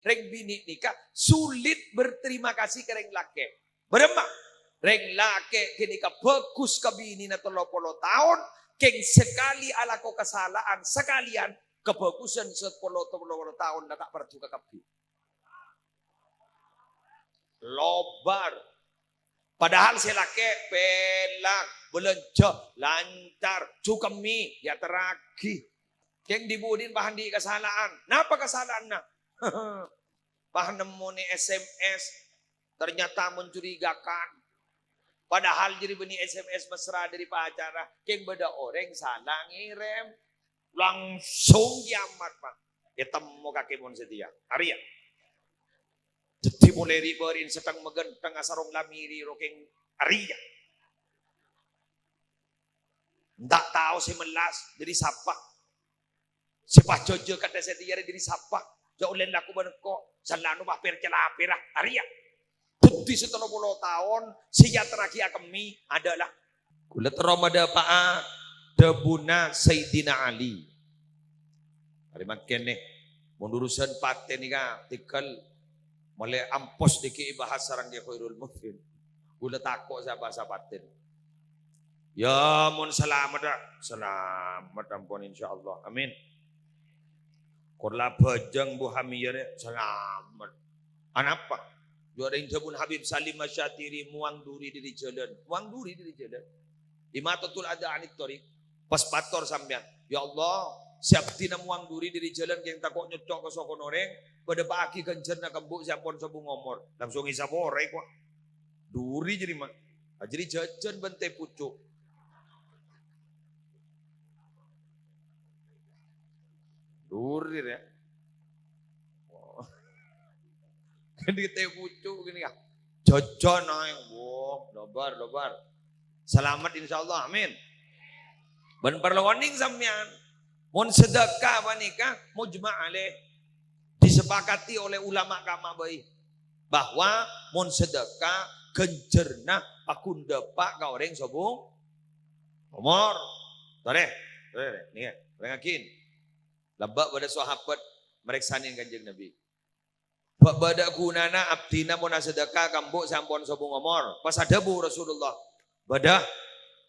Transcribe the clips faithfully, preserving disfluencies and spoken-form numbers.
Rèng binè' nèka sulit berterima kasih ka rèng lakè'. Bârâmma? Rèng lakè' ghânèka bhâghus ka binèna tello polo taon, kèng sakalè alako kasala'an sakalèyan, kabhâghusân sè polo, tello polo taon la ta' parduka kabbhi. Lobar. Padahal sè lakè' pèlak, bâlânjhâ lancar, jhukemm èyaterraghi. Kèng dhi-budhina pas andi' kasala'an. Napa kasala'anna? Pas nemmonè S M S, ternyata mencurigakan. Padahal jârèya bânnè S M S mesra dâri pacarra, kèng bâdâ orèng sala ngèrèm. Langsung kiamat, Pak. Ètemmo kakè mon satèya. Arèya. Dhâddhi molaè ri'-bâri'na sèttèng maghântèng asarong lamèrè ro kèng arèya. Enta' tao sè mellas dâri sapa. Sè pas jhâjhâ ka dhisa satèya dâri sapa. Jhâ' ollè lako bân engko'. Sallana pas per-, calapèra. Arèya. Dhâddhi sè tello polo taon sè èyaterraghi akemmè adalah. Kaulâ terro madhâpa'a dhâbuna Sayyidina Ali. Arè mangkèn, nè, mon urusan patè nèka tèghâl molaè ampos dhâggi' èbahas sareng Kè Khairul Mukmin. Kaulâ tako' sè abahas patè. Ya, mon salamet, ah. Salamet ampon, insyaallah. Amin. Kor la bhâjâng Bu Hamiyah rè, salamet. Anapa? Jârèya dhâbuna Habib Salim Asy-Syatiri, "Mowang duri dâri jhâlân." Mowang duri dâri jhâlân. Imatatul adza anit thoriq. Pas mator sampèyan, "Ya Allah, sè abdhina mowang duri dâri jhâlân kèng tako' nyocco' ka sokona orèng, padhâpa'aghi ghânjhârânna ka embu' sè ampon sobung omor." Langsung èsapora, kok. Duri jârèya, ma'. Ajârèya jhâjhân bân tè pucuk. Duri, ya. Oh. Kan di tè pucuk gini, ya. Jhâjhân aèng. Wah, lobar, lobar. Salamet, insyaallah. Amin. Bân parlo onèng sampèyan. Mon sedekah panèka mujma' alaih. Disepakati oleh ulama ka'emma bhâi. Bahwa mon sedekah ghânjhârânna paggun dhâpa' ka orèng sobung omor. Torè, torè, nèka, torè ngaghin. Lebbâ' bâdâ sahabat marèksanè Kanjeng Nabi. "Bâ-, bâdâ ghunana abdhina mon asadhâka ka embu' sè ampon sobung omor?" Pas adhâbu Rasulullah, "Bâdâ."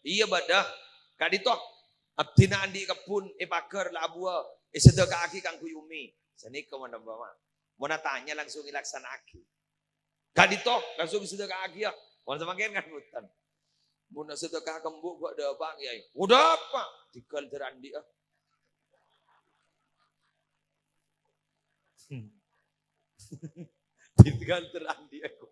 "Iyâ, bâdâ. Ka'dinto abdhina andi' kebbhun è paghâr la abuwâ, èsadhâkaaghi kaangghuy ummi." Sanèka mon, mon atanya langsung èlaksana'aghi. "Ka'dinto langsung èsadhâkaaghi, yâ." Mon samangkèn kan bhunten. Mon asadhâka ka embu' bâ' dhâpa', Kèyaè. "Oh, dhâpa'." "Tèghâl dâr andi'â." Tèghâl dâr andi'â, ko.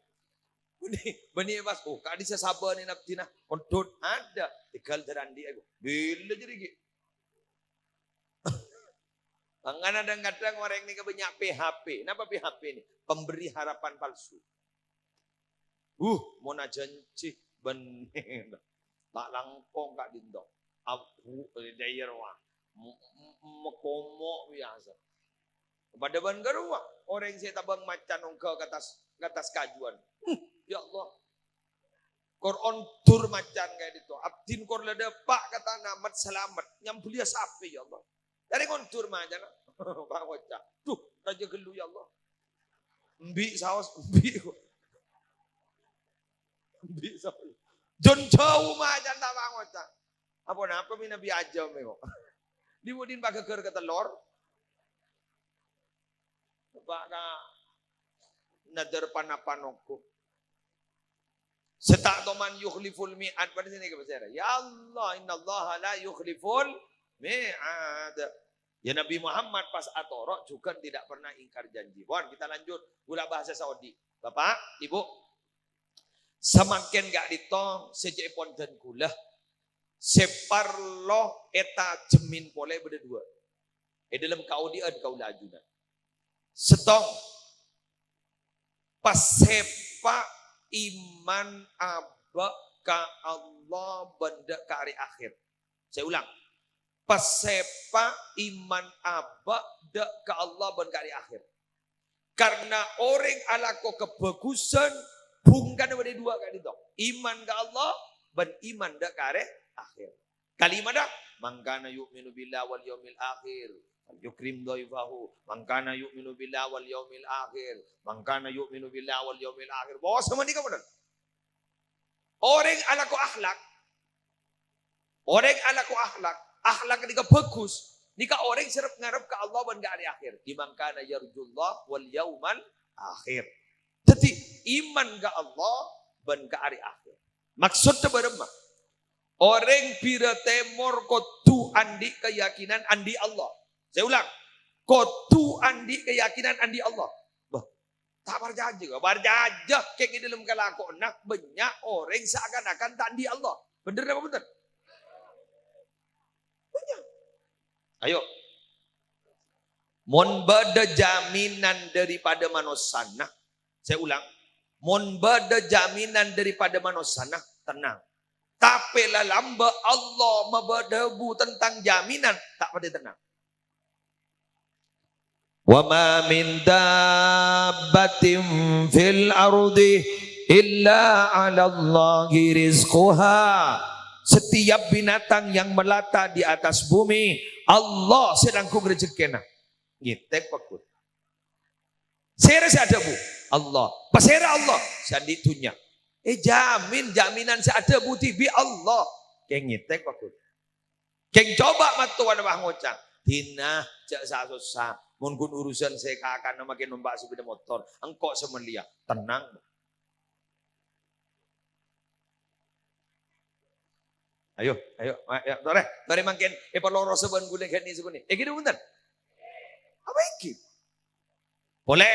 Bânnè, bânnè pas, oh, ka'dinto sabâna abdhina. Ondhut, adâ'. Tèghâl dâr andi'â, ko. Bilâ jârèya, ghi? Mangkana dhâng-kadhâng orèng nèka bânnya' P H P. Napa P H P nè? Pemberi harapan palsu. Uh, mon ajhânjhi, bânnè. Ta' langkong ka'dinto. Abu, eh, dâiyâ rowa. M-, m-, makomo' biyasa. Padâ bân ghâruwa, orèng sè tabâng macan ongghâ ka attas, ka attas kajuwân. Hmm, ya Allah. Kor ondur macan ka'dinto. Abdhina kor la dhâpa' ka tana, mat-salamet. Nyambhuliyâ sapè, ya Allah. Dâri ngondur macanna. Pangoca'. Duh, rajâ ghâllu, ya Allah. Embi' saos, embi', ko. Embi' saos. Jhân jhâu macan ta' pangoca'. Apa napa mè' nabi ajâm, ko? Dhi-budhina paghâghâr ka tellor. Coba ka nadhâr pan-apan ongghu. Sè ta' toman yukhliful mi'ad, padâ sè nèka bâsara. Ya Allah, innallaha la yukhliful mi'ad. Ya Nabi Muhammad pas atoro' jhughân tidak pernah ingkar janji. Pon, kita lanjut. Ghulâ bahasa Saudi. Bapak, Ibu, samangkèn ka'dinto sè ca'èpon dân ghulâ. Sè parlo ètajemmin polè bâdâ duwâ'. È dâlem kaodi'ân kaulâ ajunan. Sèttong, pasèpa' iman abâ' ka Allah bân dâ' ka arè akhèr. Saya ulang. Pasèpa' iman abâ' dâ' ka Allah bân ka arè akhèr. Karna orèng alako kabhâghusân, bhungkana bâdâ è duwâ' ka'dinto. Iman ka Allah bân iman dâ' ka arè akhèr. Kalimatta, "Man kana yu'minu billahi wal yaumil akhir, Yukrim dhaifahu, man kana yu'minu billahi wal yaumil akhir, man kana yu'minu billahi wal yaumil akhir. Bâsa manèka bhender. Orèng alako akhlak, orèng alako akhlak, akhlak nèka bhâghus, nèka orèng sè rep-ngarep ka Allah bân ka arè akhir. Di man kana yarjullah wal yaumal akhir. Dhâddhi, iman ka Allah bân ka arè akhir. Maksodda bârâmma? Orèng Bira Tèmor kodhu andi' kayakinan andi' Allah. Saya ulang, kodhu andi' kayakinan andi' Allah. Bâh, ta' parcajâ, parcajâ kèng è dhâlem kalakowanna bânnya' orèng seakan-akan ta' andi' Allah. Bhender napa bhunten? Bânnya'. Ayo. Mon bâdâ jaminan daripada manossana, saya ulang, mon bâdâ jaminan daripada manossana, tenang. Tapè lalambâ' Allah mabâdâbu tentang jaminan, ta' patè tenang. "Wa ma min dabbatin fil ardi illa 'alallahi rizquha." Setiap binatang yang melata di atas bumi, Allah sè nanggung rejekkèna. Ngètèk paggun. Sèra sè adhâbu? Allah. Pasèra Allah? Sè andi' dhunnya. Èjamin, jaminan sè adhâbu dhibi' Allah. Kèng ngètèk paggun. Kèng coba mattowana pas ngoca', "Dina, jhâ' sa-sossa. Mon ghun urusan sè kakana makè nompa' sepeda motor, engko' sè mellèya." Tenang. Ayo, ayo, ayo, torè, torè mangkèn èpalorosa bân ghulâ ghânèka sabâ nè. Èngghi bhunten? Apa èngghi? Polè,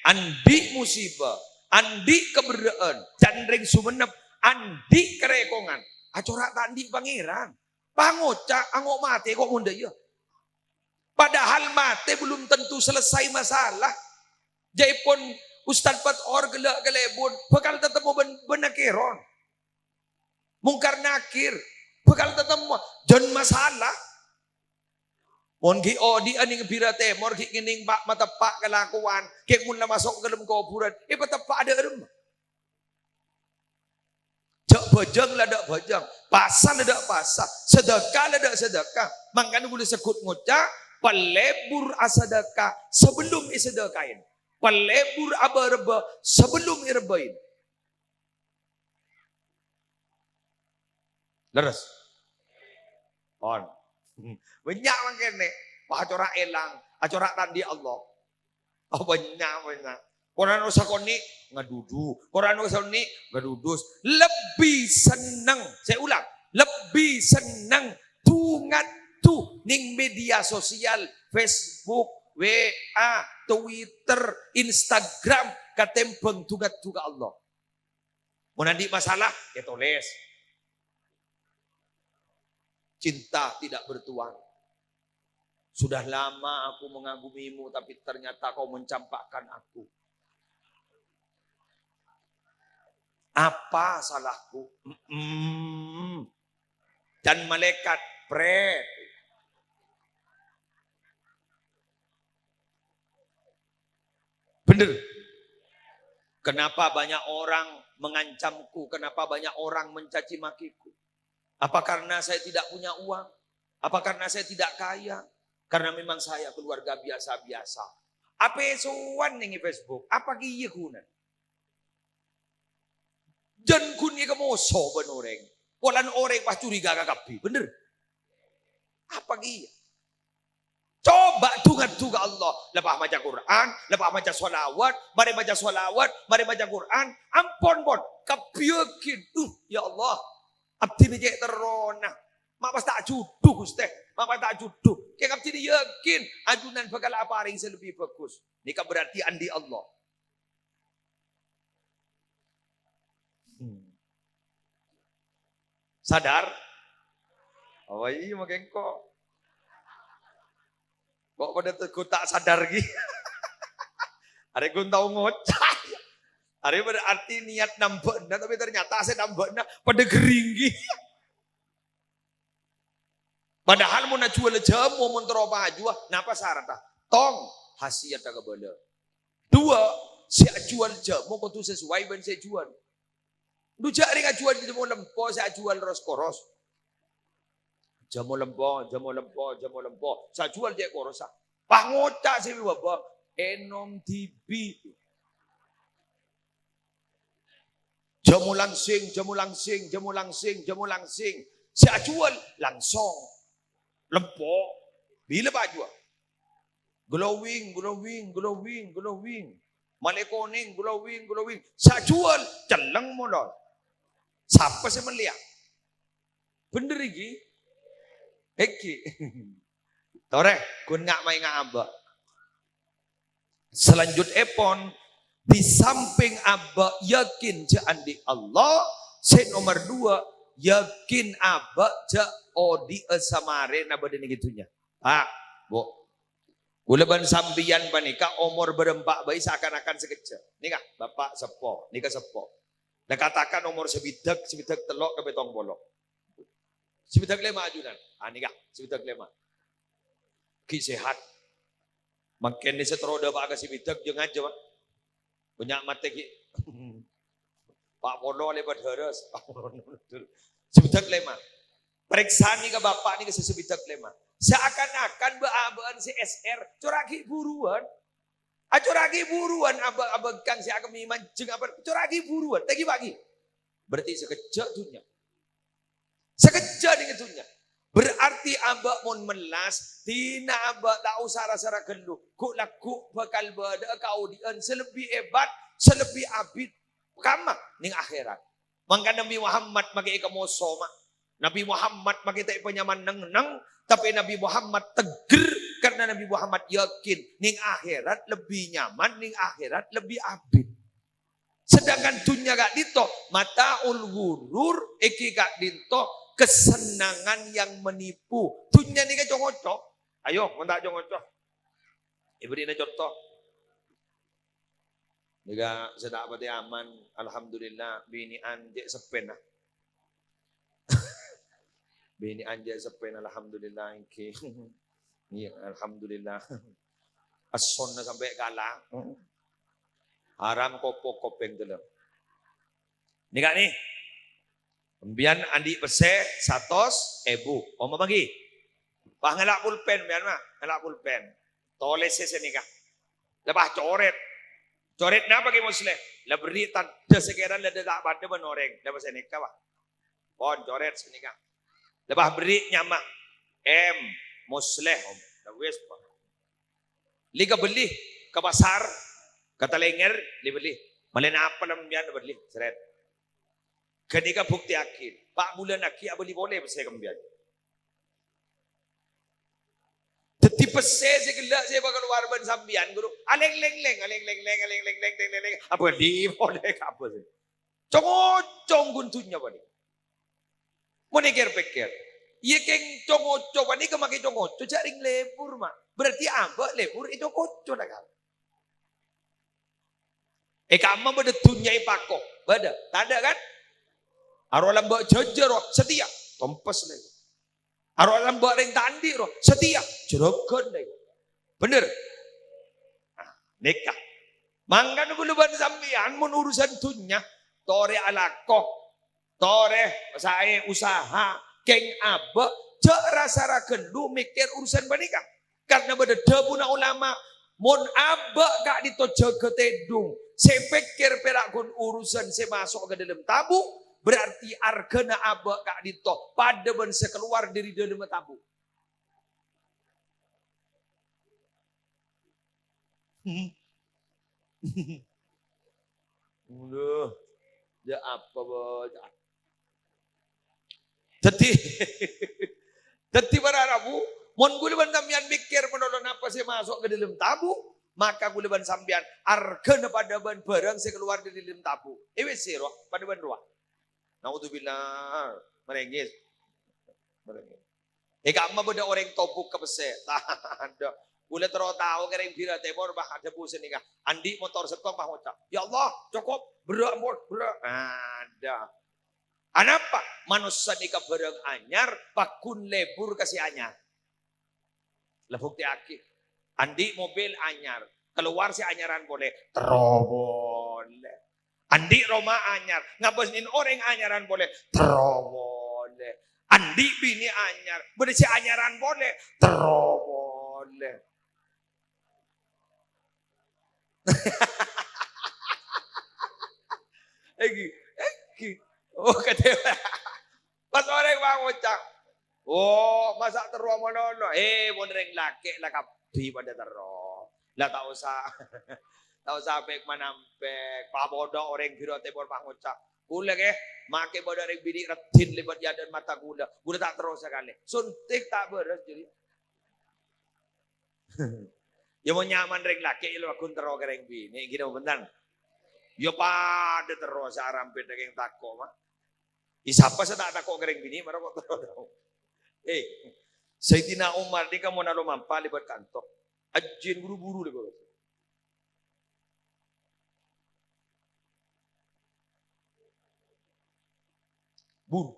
andi' musiba, andi' kaberrâ'ân, can rèng Songennep, andi' karèkongan, acora' ta' andi' Pangèran. Pangoca', ango' matè ko' mondhâ iyâ. Padahal matè belum tentu selesai masalah. Jâèpon Ustaz Fathor ghellâ' kalèbun, bhâkal tatemmo bân, bân Nakèron. Mungkar Nakir bhâkal tatemmo, jân masalah. Mon ghi' odi'ân neng Bira Tèmor, ghi' ngènèng pa-, mateppa' kalakowan, ghi' mon la maso' ka dâlem kobhurân, èpateppa' dâ' remma. Jhâ' bhâjâng la dâ' bhâjâng, pasa la dâ' pasa, sadâka la dâ' sadâka. Mangkana ghulâ segghut ngoca', "Palebur asadâka sabellum èsadâkaè. Palebur abâ-rebbhâ sabellum èrebbhâi." Lerres? Pon. Bânnya' mangkèn nè, pas acora' èlang, acora' ta' andi' Allah. Oh, bânnya', bânnya'. Korang sakonè' ngadudu, korang sakonè' ngadudus. Lebbi senneng, saya ulang, lebbi senneng du-ngaddu neng media sosial, Facebook, W A, Twitter, Instagram, katèmbhâng du-ngaddu ka Allah. Mon andi' masalah, ètolès. Cinta tidak bertuan. Sudah lama aku mengagumimu, tapi ternyata kau mencampakkan aku. Apa salahku? Mm-mm. Dan malaikat, pret. Bener. Kenapa banyak orang mengancamku? Kenapa banyak orang mencaci makiku? Apa karena saya tidak punya uang? Apa karena saya tidak kaya? Karena memang saya keluarga biasa-biasa. Apa sowan neng Facebook? Apa kèya ghuna? Jân ghun èkamoso bân orèng. Polana orèng pas curiga ka kabbhi, bener? Apa kèya? Coba du-ngaddu ka Allah. Lepas maca Quran, lepas maca sholawat, marè maca sholawat, marè maca Quran. Ampon, pon. Kabbhi yakin. "Duh, ya Allah. Abdhina cè' terrona. Ma' pas ta' jhudhu, Ghustè. Ma' pas ta' jhudhu." Kèng abdhina yakin. Ajunan bhâkal aparèng sè lebbi bhâghus. Nèka berarti andi' Allah. Hmm. Sadar? Oh iyâ, makè engko'. Kok padâ teggu ta' sadar ghi? Arè ghun tao ngoca'. Arè berarti niat nambâ'na, tapi ternyata sè nambâ'na padâ ghering ghi. Padahal mon ajhuwâl jhâmo mon terro pajuwâ, napa saradhâ? Tong, hasiyat kabâlâ. Dua, sè ajhuwâl jhâmo kodhu sesuai bân sè èjhuwâl. Dhu jhâ' rèng ajhuwâl jhâmo lempo sè ajhuwâl ros-koros. Jhâmo lempo, jhâmo lempo, jhâmo lempo. Sè ajhuwâl cè' korosa. Pas ngoca' sè bâbâ, ènom dhibi'. Jhâmo langsing, jhâmo langsing, jhâmo langsing, jhâmo langsing. Sè ajhuwâl langsong. Lempo. Bilâ pas ajhuwâl? Glowing, glowing, glowing, glowing. Malè konèng, glowing, glowing. Sè ajhuwâl cellèng molor. Sapa sè mellèya? Bhender iki? Èngghi. Torè, ghun nga' maènga' abâ'. Salanjutèpon, di samping abâ' yakin jâ' andi' Allah, sè nomer duwâ', yakin abâ' jâ' odi'â samarèna bâdâ nèng è dhunnya. Pak, Bu, kaulâ bân sampèyan panèka omor bârâmpa bhâi saakan-akan sakejjhâ'. Nèka, Bapa' seppo, nèka seppo. La katakan omor sabidhâk, sabidhâk tello' ka pèttong polo. Sabidhâk lèma' ajunan. Ah, nèka, sabidhâk lèma'. Ghi' sehat. Mangkèn sè terro dâpa'a ka sabidhâk, jhâ' ngajhâ, Pak. Bânnya' matè ghi'. Pa' polo lèbât harus. Sabidhâk lèma'. Parèksanè ka Bapa' nèka sè sabidhâk lèma'. Saakan-akan bâ'-abâ'ân sè S R, cora' ghi' buruwân. Acora' ghi' buruwân abâ-, abângkang sè akemmè manjheng apa, cora' ghi' buruwân. Ta' ghi', Pa', ghi'. Berarti sakejjhâ' dhunnya. Sakejjhâ' nèng è dhunnya. Berarti abâ' mon mellas, dina abâ' ta' osa ra-sara ghâllu. Ghu'-lagghu' bhâkal bâdâ'â kaodi'ân sè lebbi hebat, sè lebbi abit. Kamma nèng akhèrat. Mangkana Nabi Muhammad makè èkamoso, ma'. Nabi Muhammad makè ta' èpanyaman neng-enneng, tapè Nabi Muhammad teggher karena Nabi Muhammad yakin nèng akhèrat lebbi nyaman, nèng akhèrat lebbi abit. Sedangkan dhunnya ka'dinto, mata'ul ghurur, èngghi ka'dinto, kesenangan yang menipu. Dhunnya nèka co-ngoco. Ayo, mon ta' co-ngoco. Èberri'na conto. Nèka sè ta' patè aman, alhamdulillah, binè'an cè' seppèna. Binè'an cè' seppèna, alhamdulillah, èngghi. Iyâ, alhamdulillah. Essonna sampè' kala. Haram kopok kopèng dâlem. Nèka, nè. Sampèyan andi' pèssè satos èbu. Omong bâgi. Pas ngala' pulpen, sampèyan, ma'. Ngala' pulpen. Tolèsè sè nèka. La pas corèt. Corèt napa, Kè Musleh? La berri' tandhâ sakèran la ta' padâ bân orèng. La pas sè nèka, Pak. Pon corèt sè nèka. La pas berri' nyama. M. Musleh, Om. La wis, Pak. Lè kabelli ka pasar, ka Talèngèr, lè bellè. Malè napa la sampèyan bellè, sèrèt. Ghânèka buktèyaghi, pa' bulân aghi' abâli polè pèssè ka sampèyan. Dhâddhi pèssè sè ghellâ' sè èpakalowar bân sampèyan, ghuru, alèng-lèng-lèng, alèng-lèng-lèng, alèng-lèng-lèng, lèng-lèng-lèng, abâli polè ka pèssè. Co-ngoco ghun dhunnya panèka. Mon èkèr-pèkkèr, iyâ kèng co-ngoco panèka makè co-ngoco jhâ' rèng lebur, ma'. Berarti abâ' lebur èco-koco, la, kan? È kamma bâdâ dhunnya èpako? Bâdâ? Tadâ', kan? Aro lambâ' jhâjhâr, rowa, satèya, tompes, lè. Aro lambâ' rèng ta' andi', rowa, satèya, jhârâghân, lè. Bhender? Nah, nèka. Mangkana kaulâ bân sampèyan mon urusan dhunnya, torè alako, torè saè usaha, kèng abâ', jhâ' ra-sara ghâllu mèkkèr urusan panèka. Karna bâdâ dhâbuna ulama, "Mon abâ' ka'dinto jâgâ tèdung, sè pèkkèr pèra' ghun urusan sè maso' ka dâlem tabu', berarti arghâna abâ' ka'dinto padâ bân sè kalowar dâri dâlemma tabu'." Aduh, ya apa, Bos? Dhâddhi, dhâddhi para rabu, mon kaulâ bân sampèyan mèkkèr menolong apa sè maso' ka dâlem tabu', maka kaulâ bân sampèyan arghâna padâ bân bârâng sè kalowar dâri dâlem tabu'. Eh, wis, sèro, padâ bân rowa. Naudzubillah, marèngès. Marèngès. È kamma bâdâ orèng tobuk ka pèssè. Tadâ'. Kaulâ terro tao ka rèng Bira Tèmor, bâh, adhâbu sè nèka. Andi' motor sèttong, bâh, ngoca', "Ya Allah, cokop, berrâ' ampon, berrâ'." Adâ'. Anapa? Manossa nèka bârâng anyar, pagghun lebur ka sè anyar. La buktèyaghi. Andi' mobil anyar, kalowar sè anyaran polè, terro polè. Andi' roma anyar, ngabâs nèng orèng anyaran polè, terro polè. Andi' binè anyar, bâdâ sè anyaran polè, terro polè. Èngghi, èngghi. Oh, katè. Pas orèng pangoca', "Oh, masa' terro manono?" Eh, mon rèng lakè' la kabbhi padâ terro. La ta' osa, ta' osa pèk-manampèk. Pabodho orèng bhiro tèmor pangoca', "Kulâ, kè, makè bâdâ rèng binè' raddhin lèbât è adâ'na mata kulâ. Kulâ ta' terro sakalè." Sontèk ta' bârâs, jârèya. Ya, mon nyaman rèng lakè', ya, la pagghun terro ka rèng binè', ghi napa bhunten? Ya, padâ terro sè arampè dâging tako', ma'. È, sapa sè ta' tako' ka rèng binè', mara kok terro. Eh, Sayyidina Umar nèka mon alomampa lèbât kanto. Ajjin buru-buru lèbât. Buru.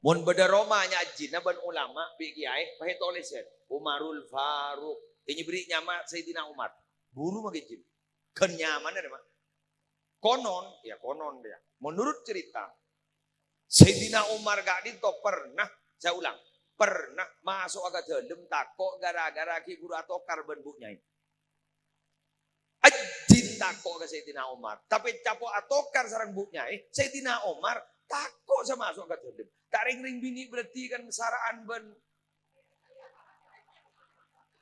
Mon bâdâ roma nyajina bân ulama bi' kiyaè, pas ètolèsè, "Umarul Faruq." Ènyèbbherri' nyama Sayyidina Umar. Buru maghi jin. Ghân nyamana rèma. Konon, ya konon ya. Menurut cerita, Sayyidina Umar ka'dinto pernah, saya ulang, pernah maso'a ka dâlem tako' gara-gara ghi' buru atokar bân Bu' Nyaè. Ajjin tako' ka Sayyidina Umar. Tapè capo' atokar sareng Bu' Nyaè, Sayyidina Umar tako' sè maso' ka dâlem. Ta' rèng-rèng binè' berarti kan sara'an bân.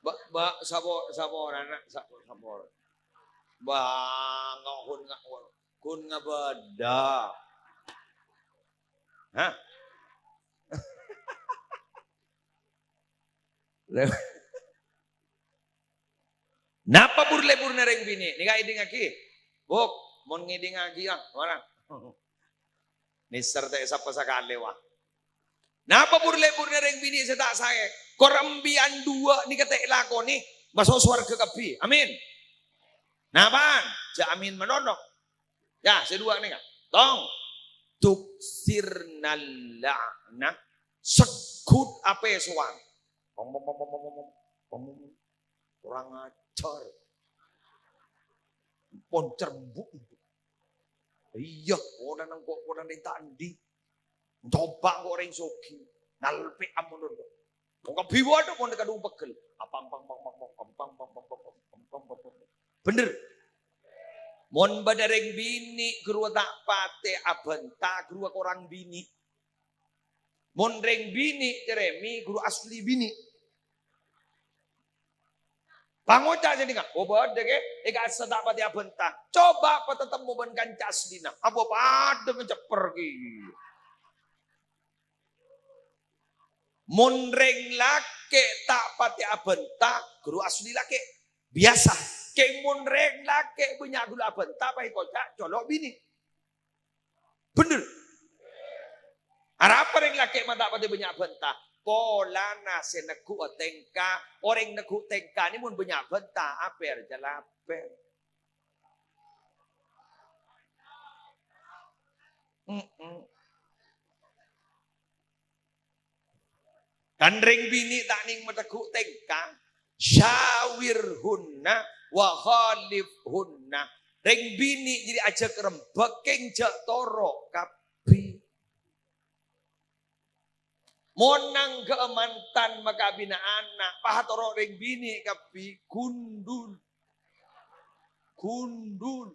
Ba-, ba-, sapo-, saporana, sapo-, sapor. Bang, kok kun nga-, kun ngabâdâ. Hah? Napa bur-lebburna rèng binè'? Nèka èdingngaghi. Buk, mon ngèdingngaghi, ah, mara. Nèser ta' èsapa sakalè, wa. Napa bur-lebburna rèng binè' sè ta' saè? Kor embiyan duwâ' nèka ta' èlakonè, maso' sowarghâ kabbhi. Amin. Napa'an? Jhâ' amin manono. Ya, sè duwâ' nèka. Tong. Tuksirnal la'nah. Segghut apèsowan. Pom, pom, pom. Pom, pom, pom. Kurang ajar. Pon cerbu. Iyâ, polana engko' polana ta' andi'. Coba engko' orèng soghi. Nalpè' amonon. Mon kabbhi wadhu, mon kadhung pegghel. Apang, pang, pang. Bhender. Mon bâdâ rèng binè' ghâruwa ta' patè abhânta, ghâruwa korang binè'. Mon rèng binè' cerèmè, ghâruwa asli binè'. Pangoca' sè dinga, "Oh, bâdâ, kè, è ka'assa ta' patè abhânta. Coba patatemmo bân kanca aslina. Apa padâ macepper, kè." Mon rèng lakè' ta' patè abhânta, ghâruwa asli lakè'. Biyasa. Kèng mon rèng lakè' bânnya' ghâruwa abhânta, pas èkoca' colo' binè'. Bhender. Arapa rèng lakè' ma' ta' patè bânnya' abhânta? Polana sè negghu'â tèngka. Orèng negghu' tèngka nè mon bânnya' abhânta, apèr jalapèr. Mm-mm. Kan rèng binè' ta' nèng mategghu' tèngka. "Syawirhunna wa khalifhunna." Rèng binè' jârèya ajhâk rembhâk, kèng jhâ' toro' kabbhi. Mon nangghâ'â mantan makabina ana', pas atoro' rèng binè' kabbhi, gundul. Gundul.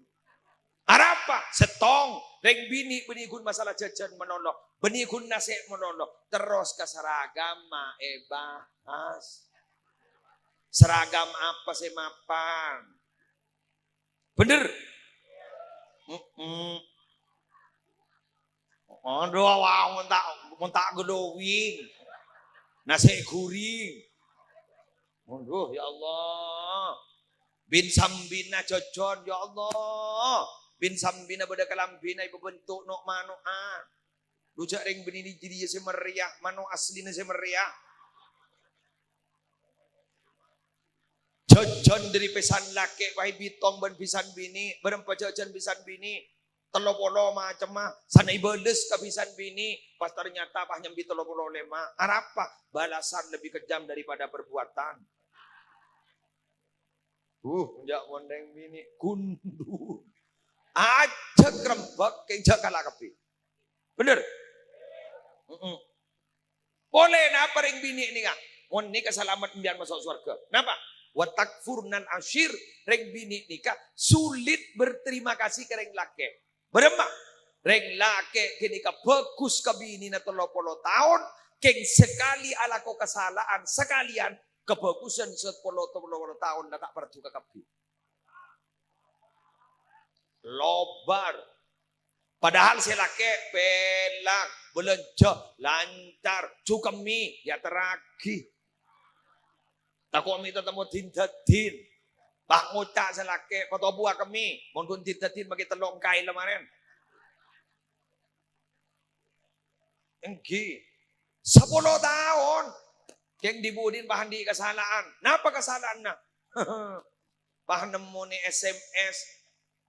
Arapa? Sèttong, rèng binè' bânnè ghun masalah jhâjhân malolo, bânnè ghun nasè' malolo, terros ka saragamma èbahas. Seragam apa sè mapan? Bhender? Mm-mm. Adhu, wah, mon ta', mon ta' glowing. Nasè' ghuring. Adhu, ya Allah. Bin-sambina jhâjhân, ya Allah. Bin-sambina bâdâ kalambhina èpabentuk no'-mano'an. Dhu jhâ' rèng bânnè jârèya sè mèrrèya, mano' aslina sè mèrrèya. Jhâjhân dâri pèsan lakè', pas èbitong bân bhisan binè', bârâmpa jhâjhân bhisan binè'? Tello polo macemma, sana èbâles ka bhisan binè', pas ternyata pas nyambi tello polo lèma'. Arapa? Balasan lebih kejam daripada perbuatan. Uh, jhâ' mon rèng binè' gundul. Ajhâk rembhâk, kèng jhâ' kala kabbhi. Bhender? Mm-mm. Polè napa rèng binè' nèka? Mon nèka salamet, empèyan maso' sowarghâ. Napa? Wa takfurnal ashir, rèng binè' nèka sulit berterima kasih ka rèng lakè'. Bârâmma? Rèng lakè' ghânèka bhâghus ka binèna tello polo taon, kèng sakalè alako kasala'an sakalèyan, kabhâghusân sè polo, tello polo taon la ta' parlo kabbhi. Lobar. Padahal sè lakè' pèlak, bâlânjhâ lancar, jhâ' kemmè, èyaterraghi. Tako' mè' tatemmo din-dâddin. Pas ngoca' sè lakè', "Patobuwâ kemmè, mon ghun din-dâddin makè tello' engkaè la marèn." Èngghi. Sapolo taon. Kèng dhi-budhina pas andi' kasala'an. Napa kasala'anna? Pas nemmona S M S,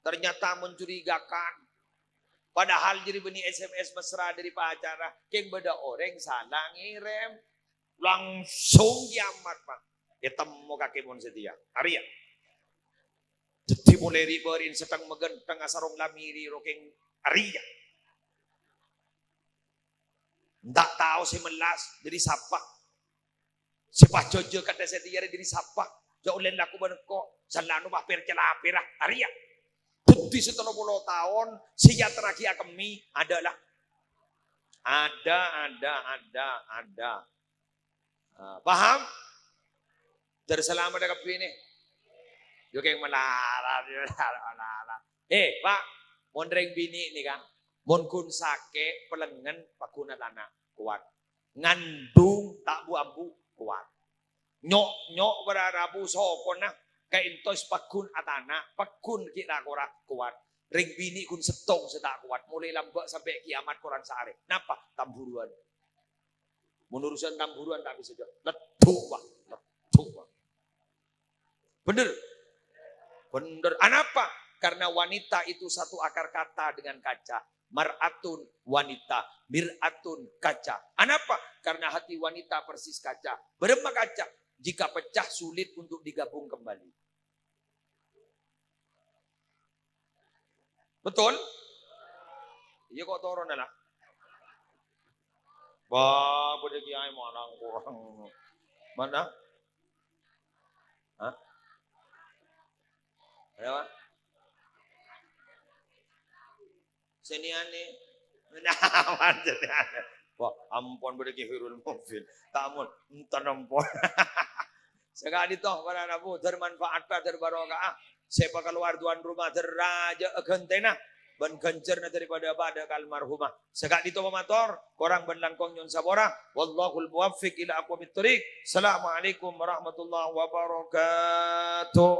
ternyata mencurigakan. Padahal jârèya bânnè S M S mesra dâri pacara. Kèng bâdâ orèng sala ngèrèm. Langsung kiamat, Pak. Ètemmo kakè mon satèya. Arèya. Dhâddhi molaè ri'-bâri'na sèttèng maghântheng asarong lamèrè ro kèng arèya. Enta' tao sè mellas dâri sapa. Sè pas jhâjhâ kadhâ' satèya rè dâri sapa. Jhâ' ollè lako bân engko'. Sallano pas pèr-cèlapèra. Arèya. Dhâddhi sè tello polo taon sè èyaterraghi akemmè adâ' la. Adâ', adâ', adâ', adâ'. Ah, paham? Ter salamet kabbhi nè. Yo kèng malarat, yo malarat. Eh, Pak, mon rèng binè' nèka, mon ghun sakè', pelengngen, pagghun atana', kowat. Ngandung, ta' bu-ambu, kowat. Nyo'-nyo' para rabu sokona, kaèntos pagghun atana', pagghun ghi' ra-kora, kowat. Rèng binè' ghun sèttong sè ta' kowat, molaè lambâ' sampè' kiamat korang saarè. Napa? Tamburuwân. Mon urusan tamburuwân ta' bisa jawab. Leddu, Pak. Leddu, Pak. Bener? Bener. Anapa? Karena wanita itu satu akar kata dengan kaca. Mar'atun, wanita. Mir'atun, kaca. Anapa? Karena hati wanita persis kaca. Bârâmma kaca? Jika pecah, sulit untuk digabung kembali. Betul? Iyâ, kok toron la. Wah, bâdâ kiyaè manang korang. Mana? Hah? Ada, Pak? Seniane. Nah, panjenengan. Wah, ampon bâdâ Ki Khairul Mubin. Tamun, enten ampon. Saka'dinto para rabu, dhâr manfaat, dhâr barokah. Sè pakalowar tuan rumah dhâr rajâ ghântèna bân ghânjhârna dâri padâ-padâ ka almarhumah. Saka'dinto pamator, korang bân langkong nyo'on sapora. Wallahul muwaffiq ila aqwamit thoriq. Assalamualaikum warahmatullahi wabarakatuh.